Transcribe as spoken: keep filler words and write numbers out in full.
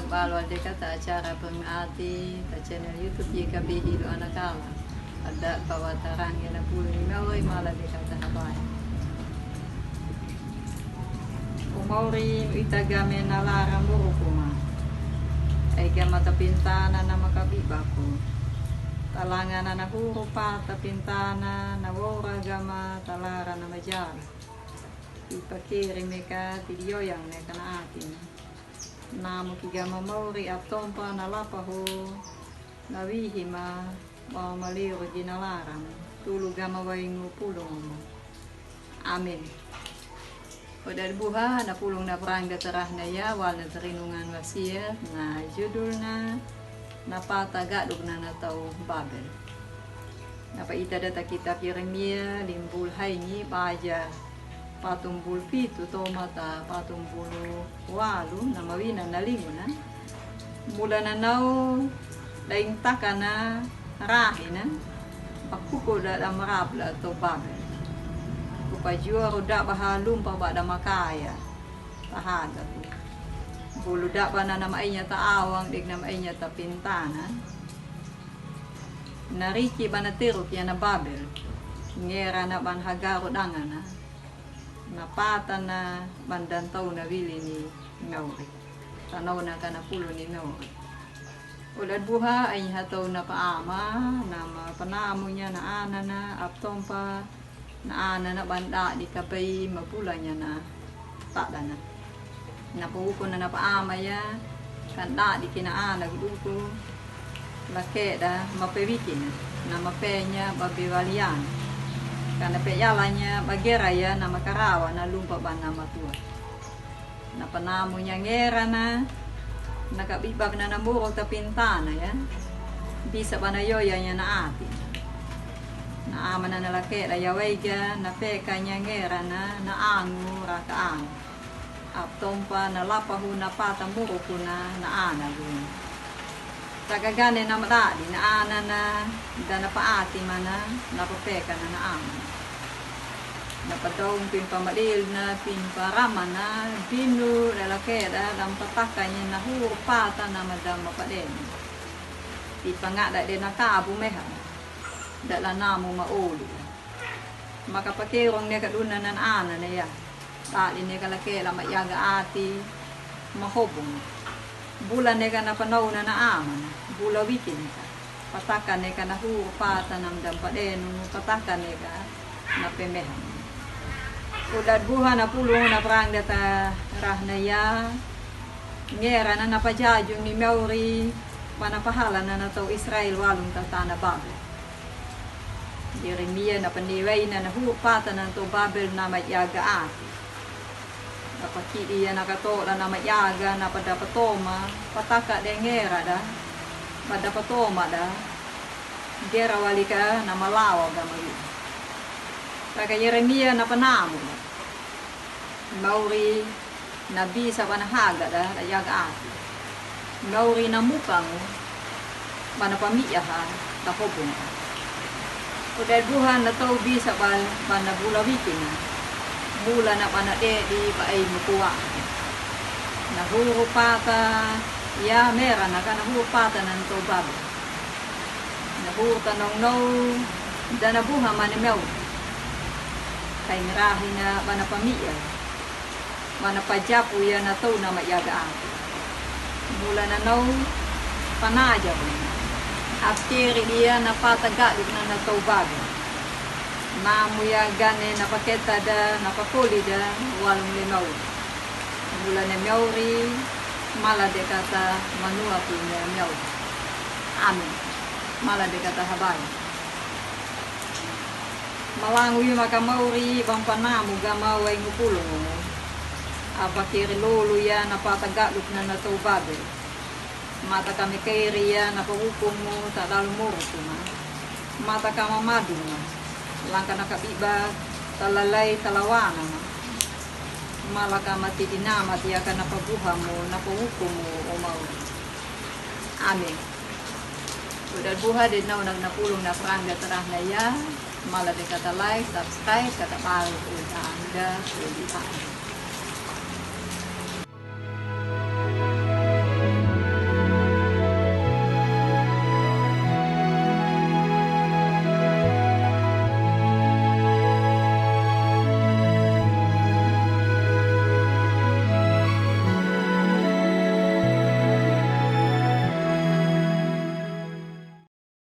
Bal walde kata acara Pengati ta channel YouTube YKB Hilo Anakala. Ada bawa tarang ya na pulung ni Maori, mala de kata habai. O Maori, ita game na laran muruk ma. Ai gama tapintana na makabibaku. Talangana na huru pata pintana na wora gama talara na majara. Ipakere meka ti dioyang ne kana atina. Namu ki gama Maori aptompa na lapahu, na wihi ma, wa maliru gi na laran, tulu gama waingu pulung. Amen. Oda buha na pulung na prang da tarahna ya, wal na tarinungan wasiya, na judulna, na pata gadukna na tau Babel. Na paita da ta kitab Yeremia, limbul haini, paja patumbul pitu, tomata patumbul walu, na mawina na linguna. Mula na nau, da intaka na rahina, pakuku da da marabla tau Babel. Kupajua ru da baha lumpa ba da makaya. Tahaga ku. Bulu da ba na na mainya ta awang, dek na mainya tapintana. Na riki ba na teru kia na Babel. Ngera na ban hagaru dangana. Na pata na ban dantau na wili ni Maori. Tanau na kana pulu ni Maori. Oda buha ai hatau na paama, na ma panamu nya na anana, aptompa, na anana ban dadi kabai mabula nya na tadana. Na pauku na na paama ya, kan dadi ki na ana guduku, lakeda, mapewikina, na mapenya, babewaliana. Kana peyalanya, bagera ya, na makarawa, na lumpa ba na matua. Na panamu nya ngera na, na kabibak na na muru tapintana ya. Bisa ba na yoya nya na ati. Na amana na lakeda ya waiga, na peka nya ngera na, na angu raka angu. Aptompa na lapahu na pata murukuna na ana gun. Tagagane na madadi na anana, da na paati mana, na papeka na na amana. Na padaung pimpa madil na pimpa ramana, binu da lakeda, da mpataka nya na huru pata na madama padeni. Ipangada de na kabu meha, da la namu maoli. Maka pakerong ne kaduna na anana ya. Tadi ne ka lakela mayaga ati, mahobong. Bula ne ka na panauna na amana, bula wiki ne ka. Pataka ne ka na huru pata na mdam padenu, pataka ne ka na pemeha. Oda buha na pulung na prang da tarahna ya. Ngera na na pajajung ni Maori, ba na pahala na na tau Israel walung ta tana Babel. Yeremia na panewaina na huru pata na tau Babel na mayaga ati. Na pakidi ya na katola na mayaga na pada patoma, pataka de ngera da, pada patoma da, gera walika na malawa ga magi. Taka Yeremia na panamu. Mauri na bisa ba na haga da, da yaga ati. Mauri na mukangu ba na pamiyaha da hobonga. Oda buha na tau bisa ba, ba na bula wikina. Mula na ba na dedi ba ai mukuwa. Na huru pata ya mera na ka na huru pata na tau Babel. Na huru ta naunau da na buha mane meu. Kai ngerahi na ba na pamiya. Ba na pajapu ya na tau na mayaga ati. Mula na nau panaja. Askeri dia na pata gaduk na na tau Babel. Namu ya gane na paketa da na pakoli da walung le mau. Mula ne Mauri, mala de kata manua ku ne Mauri. Amin. Mala de kata habai. Malangu i maka Mauri, bang panamu ga mau ai ngupulung. Apa kiri lulu ya na pata gaduk na na tau Babel. Mata kami kairi ya na pahukumu ta dalu muru kuma. Mata kama madu ma. Langka na kabiba ta lalai ta lawana ma. Mala kama tidi nama ti aka na pabuhamu na pahukumu o mau. Amin. Oda buha de nau na pulung na prang da tarahna ya. Mala de kata like, subscribe, kata baru uda anda, uda.